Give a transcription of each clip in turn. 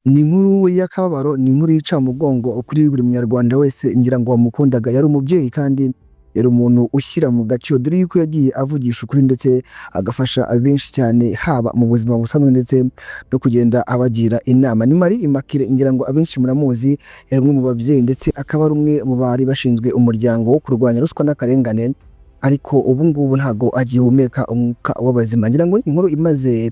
Ni inkuru y'akababaro, ni inkuru y'incamugongo kuri buri munyarwanda wese ngira ngo wamukundaga. Yari umubyeyi kandi yari umuntu ushyira mu gaciro, dore yuko yagiye avugisha ukuri ndetse agafasha benshi cyane, haba mu buzima busanzwe ndetse no kugenda abagira inama. Ni Marie Immaculée, ngira ngo abenshi muramuzi, yari umwe mu babyeyi ndetse akaba ari umwe mu bari bashinzwe umuryango wo kurwanya ruswa n'akarengane, ariko ubu ngubu ntabwo agihumeka umwuka w'abazima. Ngira ngo ni inkuru imaze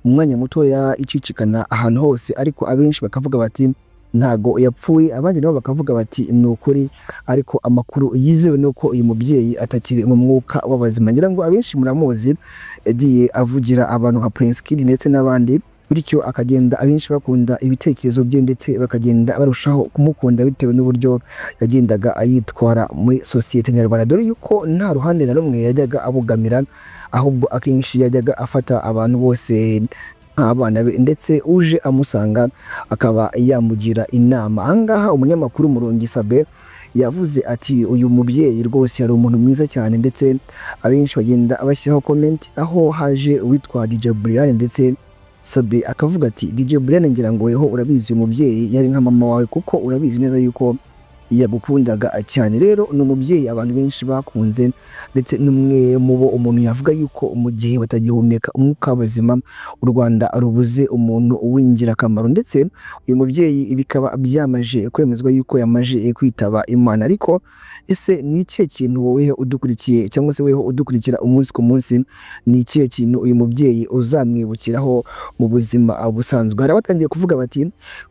umwanya mutoya icicikana ahantu hose, ariko abenshi bakavuga bati ntago yapfuye, abandi nabo bakavuga bati ni ukuri, ariko amakuru yizewe ni uko uyu mubyeyi atakiri mu mwuka w'abazima. Ngira ngo abenshi muramuzi, yagiye avugira abantu nka Prince Kid ndetse n'abandi, bityo akagenda abenshi bakunda ibitekerezo bye ndetse bakagenda barushaho kumukunda bitewe n'uburyo yagendaga ayitwara muri sosiyete nyarwanda, dore yuko nta ruhande na rumwe yajyaga abogamira, ahubwo akenshi yajyaga afata abantu bose nk'abana be, ndetse uje amusanga akaba yamugira inama. Ahangaha umunyamakuru Murungi Sabe yavuze ati uyu mubyeyi rwose yari umuntu mwiza cyane, ndetse abenshi bagenda bashyiraho comment, aho haje uwitwa DJ Brian, ndetse Sabe akavuga ati DJ Brian, ngira ngo weho urabizi, uyu mubyeyi yari nka mama wawe, kuko urabizi neza yuko yagukundaga cyane. Rero ni umubyeyi abantu benshi bakunze, ndetse n'umwe mu bo umuntu yavuga yuko mu gihe batagihumeka umwuka w'abazima, u Rwanda rubuze umuntu w'ingirakamaro. Ndetse uyu mubyeyi bikaba byamaje kwemezwa yuko yamaje kwitaba Imana. Ariko ese ni ikihe kintu wowe udukurikiye cyangwa se weho udukurikira umunsi ku munsi, ni ikihe kintu uyu mubyeyi uzamwibukiraho mu buzima busanzwe? Hari abatangiye kuvuga bati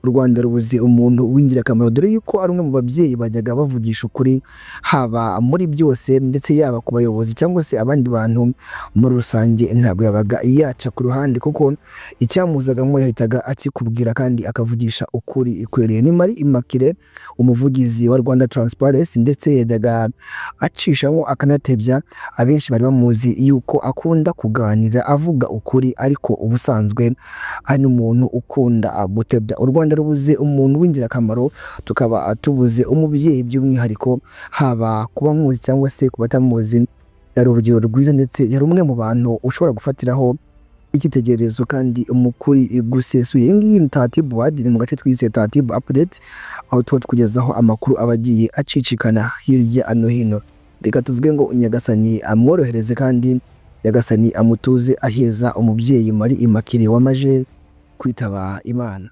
u Rwanda rubuze umuntu w'ingirakamaro, dore yuko ari umwe mu babyeyi bajyaga bavugisha ukuri haba muri byose, ndetse yaba ku bayobozi cyangwa se abandi bantu muri rusange, ntabwo yabaga yaca ku ruhande, kuko icyamuzagamo yahitaga akikubwira kandi akavugisha ukuri kwereye. Ni Marie Immaculée, umuvugizi wa Rwanda Transparency, ndetse yajyaga acishamo akanatebya. Abenshi bari bamuzi yuko akunda kuganira avuga ukuri, ariko ubusanzwe ari n'umuntu ukunda gutebya. U Rwanda rubuze umuntu w'ingirakamaro, tukaba tubuze umubyeyi by'umwihariko, haba kuba muzi cyangwa se ku batamuzi, yari urugero rwiza ndetse yari umwe mu bantu ushobora gufatiraho icyitegererezo kandi umukuri gusesuye. Iyi ngiyi ni Taratibu Wadi, ni mu gace twise Taratibu Update, aho tuba tukugezaho amakuru aba agiye acicikana hirya no hino. Reka tuvuge ngo Nyagasani amworohereze kandi Nyagasani amutuze aheza umubyeyi Marie Immaculée wamaje kwitaba Imana.